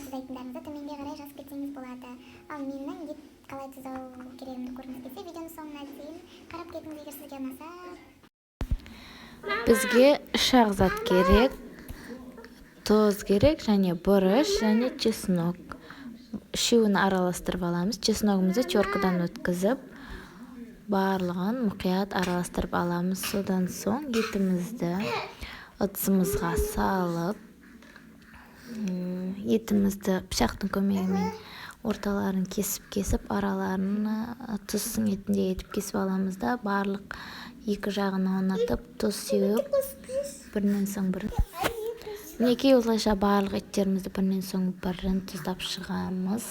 тұздайтындарыңызды төменге қарай жазып кетсеңіз болады. Ал менің ет қалай тұздау керегімді көргіңіз келсе, видеоның соңына дейін қарап кетіңіз, егер сізге ұнаса. Бізге үш-ақ зат керек: тұз керек және бұрыш және чеснок. Үшеуін араластырып аламыз. Чесногымызды теркадан өткізіп, барлығын мұқият араластырып аламыз. Содан соң етімізді ыдысымызға салып, етімізді пышақтың көмегімен орталарын кесіп-кесіп, араларын тұз сіңетіндей етіп кесіп аламыз да, барлық екі жағын орнатып, тұз сеуіп, бірінен соң бірін. Мінекей, осылайша барлық еттерімізді бірінен соң бірін тұздап шығамыз.